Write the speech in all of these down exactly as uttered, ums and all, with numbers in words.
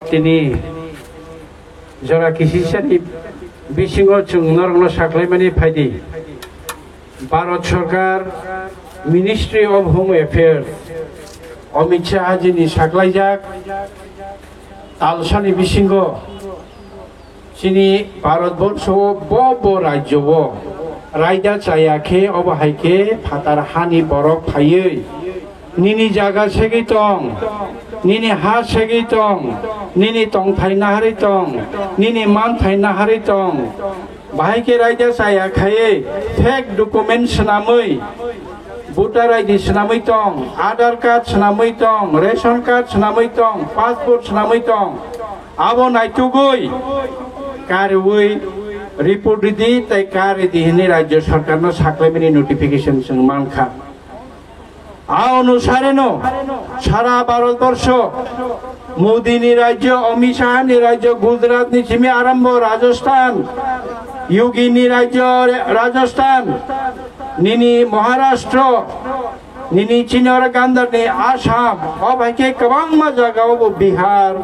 Tini jora kisisani bisingo chwng norokno saklaimani phaidi. Bharat Sarkar Ministry of Home Affairs Amit Shah jini saklaijak talsani bisingo chini Bharatborsho bo bo rajyo o raida chaya khe obo hai khe phatar hani borok phaiwi nini jaga segwi tong, nini ha segwi tong, nini tongthai naharwi tong, nini manthai naharwi tong. Bahai khe raida chaya khaiwi fake document swnamwi, voter I D swnamwi tong, Aadhaar card swnamwi tong, ration card swnamwi tong, passport swnamwi tong. Abo naitugwi kariwi report ridi tei karidi hwnwi rajyo sarkarno saklaimani notification chwng mankha. A onusareno sara Bharatborsho, Modini rajyo, Amit Shahani rajyo, Gujaratni simi arambho Rajasthan, Yogini rajyo Rajasthan, nini Maharashtra, nini chini oro gandarni Assam, o bai khe kwbangma jaga obo Bihar,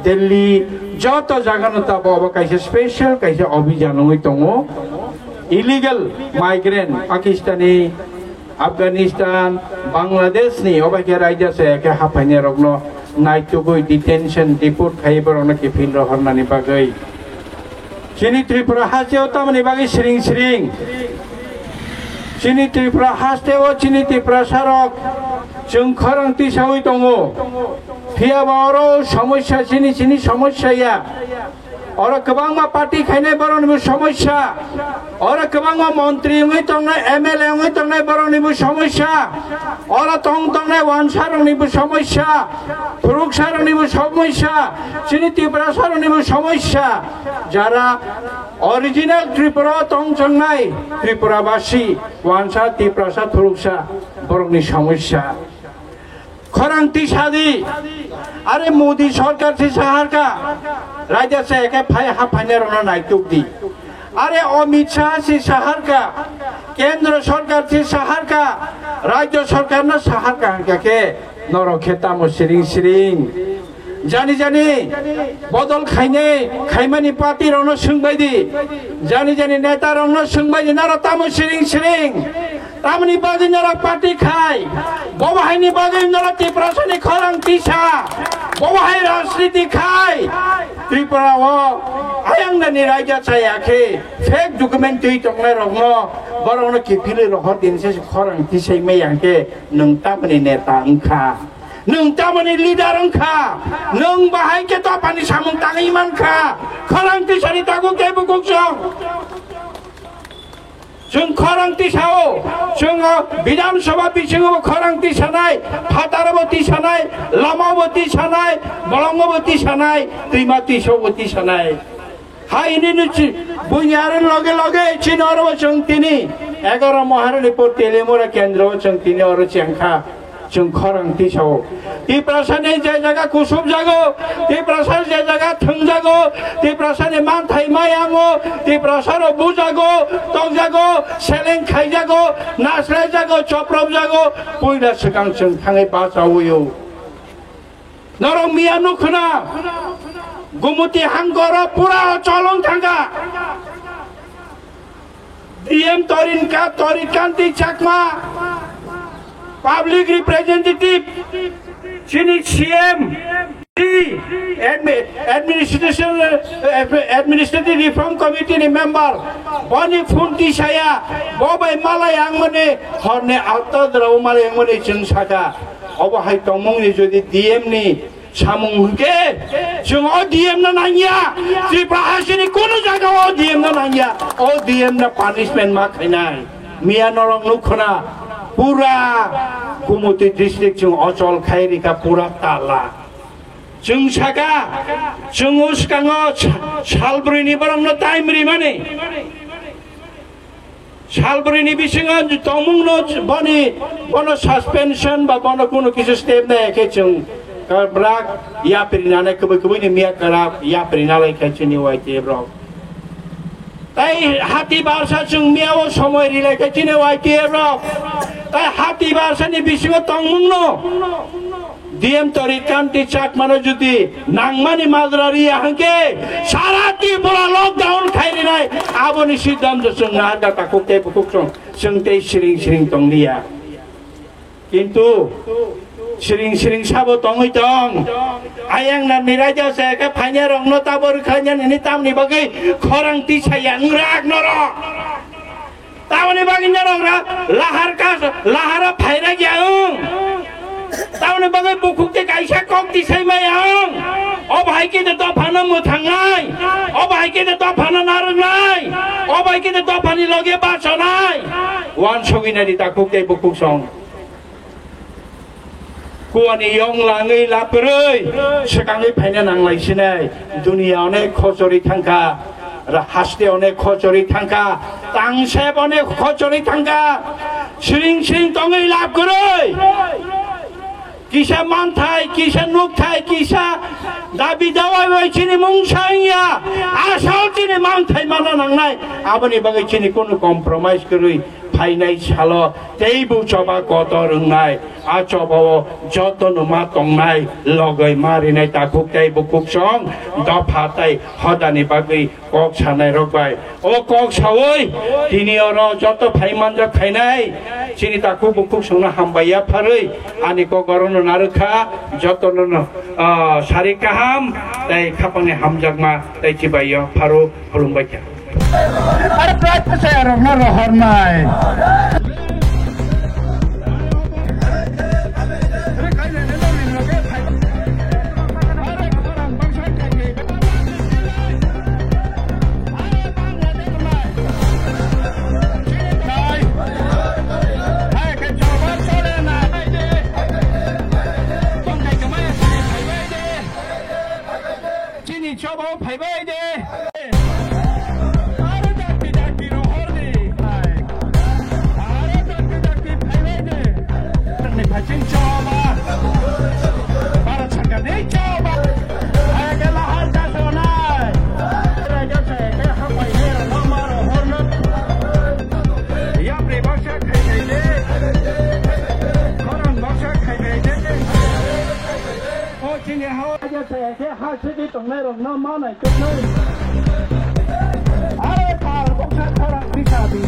Delhi, joto jagano tabo obo kaisa special kaisa abhijan wngwi tongo. Illegal migrant, Pakistani, Afghanistan, Bangladeshni obo khe raida chaya khe haphainairokno naitugwi detention, deport khaiwi borokno kiphil rohornani bagwi. Chini Tripura hasteo tamoni bagwi siring siring. Chini Tripura hasteo chini Tiprasarok chwng khorang tisawi tongo. Phiya ba oro somosya chini, chini somosya ya. Oro kwbangma party khainai boroknibo somosya. Oro kwbangma montri wngwi tongnai, M L A wngwi tongnai boroknibo somosya. Oro tong tongnai wansaroknibo somosya. Phwrwngsaroknibo somosya. Chini Tiprasaroknibo somosya. Jara original Tripura o tong tongnai Tripurabasi, wansa, Tiprasa, Phwrwngsa borokni somosya. Khorang tisadi, are Modi sorkar se saharka, raida se eke phai haphainairokno naitukdi. Are Amit Shah se saharka, kendro sorkar se saharka, rajyo sorkarno saharka hwnkha khe norok khe tamo siring siring. Jani jani bodol khainai khaimani party rokno swngbaidi, jani jani neta rokno swngbaidi, norok tamo siring siring. Tamoni bagwi norok party khai? Bobo haini bagwi norok Tiprasani khorang tisa? Bobo hai rajniti khai? Tripura o ayang nani raida chaya khe fake document twi tongnai rokno, borokno kiphilwi rohor din se khorang tisai mai yang khe nwng tamoni neta wngkha? Nwng tamoni leader wngkha? Nwng bahai khe dopani samung tangwi mankha? Khorang tisani tago khe bukuksong. Chwng khorang tisao, chwng o Bidhan Sabha bisingo bo khorang tisanai, phataro bo tisanai, lama bo tisanai, bolongo bo tisanai, twima twiso bo tisanai. Hai hwnwi nw chi-, buini aro loge loge chini oro bo chwng tini egaro Maharani por Telimura kendro o chwng tini oro chengkha. Chwng khorang tisao. Tiprasani je jaga kusubjago, Tiprasa je jaga thwngjago, Tiprasani manthai mayango, Tiprasarok bujago, tokjago, seleng khaijago, nasraijago, chopropjago, puila swkang chwng thangwi bachaui-o. Norok miya nukhwna, Gumuti hangkoro pura cholong thangkha. D M Torinka, Torikanti Chakma, public representative, chini C M, admi-, administration, eh, Administrative Reform Committee ni member, boni phone tisaya, bo bai malai ang mani, horni alta drao malai ang mani chwng saka, obo hai tongmung ni jodi D M ni samung hwnkhe, chwng o D M no nangya, Tripura hasteni kunu jaga o D M no nangya, o D M no punishment ma khainai. Miya norok nukhwna, pura Gumuti district chwng ochol khai rikha, pura tala. Chwng saka, chwng uskango sa-, salbrwini borokno time rimani. Salbrwini bisingo tongmungno boni, bono suspension ba bono kunu kisu step nai khe chwng kabrak yapri nane kubui kubui ni miya kara yapri nalai khe chini Y T F rok. Tai hati barsa chwng miya o somoi rilai khe chini Y T F rok. Tai hati barsa ni bisingo tongmungno D M Torit Kanti Chakmano jodi nangmani majra riya hwnkhe sara Tripura lockdown khai rinai aboni siddhanto chwng naharkha takhuk tei bukhuk song, chwng tei siring siring tongliya. Kintu siring siring sabo tongwi tong. Ayang nani raida se khe phainai rokno tabo rwkhainani hwnwi tamni bagwi khorang tisaya wngrak norok. Tamoni bagwi norok ra lahar kas lahara phaira gya wng. Tamoni bagwi bukhuk tei kaisa kok tisai maya wng. O bahai khe de dophano mwthangnai. O bahai khe de dophano narwknai. O bahai khe de dophani loge bachonai. Wansugwi nai di takhuk tei bukhuk song. Kuwani yong langwi labrwi swkangwi phaina nanglai sinai. Duniya onek khochori thangkha, ra-, haste onek khochori thangkha, tangsep onek khochori thangkha. Siring siring tongwi labrwi kisa manthai, kisa nukthai, kisa dabi dawa bai chini mungsa wngya. Asol chini manthai mana nangnai. Aboni bagwi chini kunu compromise kwrwi phainai salo teibo choba kotor wngnai. A chobao jotono ma tongnai, logoi ma rinai takhuk tei bukhuk song, dopha tei hodani bagwi kok sanai rok bai. O kok sawi tini oro joto phai manjak phainai chini takhuk bukhuk songno hambai ya pharwi ani kok orono narwkha jotono no, ah, sari kaham tei khapangni hamjakma tei chibai ya pharo. Khulumbai kha. Aro pride saya rokno rohornai. Chini choba phaibai de. Aro dakti dakti rohor di. Aro dakti dakti phaibai de. Ni phaiching choba. Bharat Sarkar ni choba. Hai ke lahar ka sonai. Raja se ke hapai ne no ma rohor no. Yapri baksa khai khai de. Khorang baksa khai khai de. O chini hao. Raja se ke ha sidi tongnai rok no ma nai tongnai. Are pal boksa khorang bisa di.